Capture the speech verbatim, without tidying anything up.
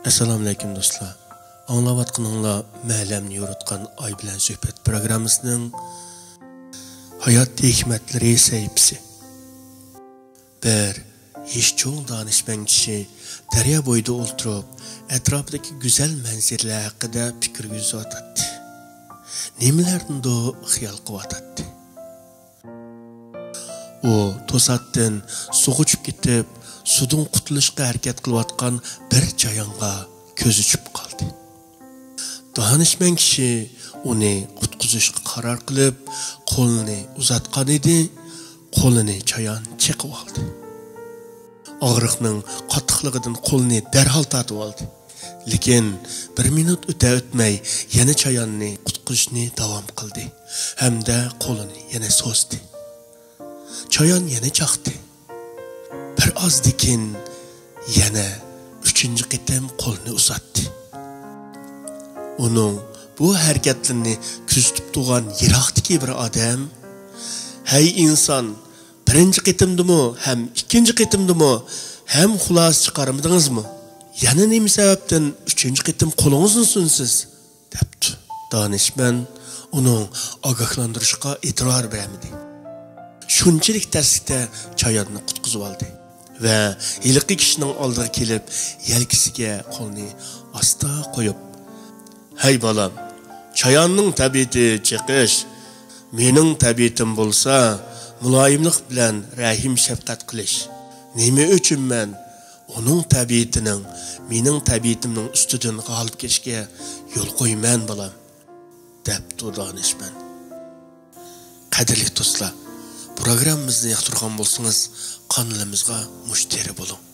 ئەسسالامۇئەلەيكۇم دوستلار. ئاڭلاۋاتقىنىڭلار مەلەمنى يورۇتقان ئاي بىلەن سۆھبەت پروگراممىسىنىڭ ھايات ھېكمەتلىرى سەھىپىسى. بىر ھېشى چوڭ دانىشمەن كىشى دەريا بويىدا ئولتۇرۇپ، ئەتراپىدىكى گۈزەل مەنزىرىلەر ھەققىدە پىكىر يۈرگۈزۈۋاتاتتى. نېمىلەرنىدۇر خىيال قىلىۋاتاتتى. ئۇ توساتتىن سۇغا چۈشۈپ كېتىپ، سۇدىن قۇتۇلۇشقا ھەرىكەت قىلىۋاتقان بىر چايانغا كۆزى چۈشۈپ قالدى. دانىشمەن كىشى ئۇنى قۇتقۇزۇشقا قارار قىلىپ، قولىنى ئۇزاتقان ئىدى، قولىنى چايان چېقىۋالدى. ئاغرىقنىڭ قاتتىقلىقىدىن قولىنى دەرھال تارتىۋالدى. لېكىن بىر مىنۇت ئۆتە-ئۆتمەي يەنە چاياننى قۇتقۇزۇشنى داۋام قىلدى ھەمدە قولىنى يەنە سوزدى. چايان يەنە چاقتى. بىر ئازدىن كېيىن يەنە ئۈچىنچى قېتىم قولىنى ئۇزاتتى. ئۇنىڭ بۇ ھەرىكەتلىرىنى كۆزىتىپ تۇرغان يىراقتىكى بىر ئادەم، «ھەي ئىنسان، بىرىنچى قېتىمدىمۇ ھەم ئىككىنچى قېتىمدىمۇ ھەم خۇلاسە چىقارمىدىڭىزمۇ؟ يەنە نېمە سەۋەبتىن ئۈچىنچى قېتىم قولىڭىزنى سۇنىسىز؟» دەپتۇ. دانىشمەن ئۇنىڭ ئاگاھلاندۇرۇشىغا ئېتىبار بەرمىدى. شۇنچىلىك تەسلىكتە چاياننى قۇتقۇزۇۋالدى ۋە ھېلىقى كىشىنىڭ ئالدىغا كېلىپ، يەلكىسىگە قولىنى ئاستا قويۇپ، «ھەي بالام، چاياننىڭ تەبىئىتى چېقىش، مېنىڭ تەبىئىتىم بولسا مۇلايىملىق بىلەن رەھىم-شەپقەت قىلىش. نېمە ئۈچۈن مەن ئۇنىڭ تەبىئىتىنىڭ مېنىڭ تەبىئىتىمنىڭ ئۈستىدىن غالىب كېلىشىگە يول قويىمەن، بالام؟» دەپتۇ دانىشمەن. قەدىرلىك دوستلار، پروگراممىمىزنى ياقتۇرغان بولسىڭىز، قانىلىمىزغا مۇشتەرى بولۇڭ.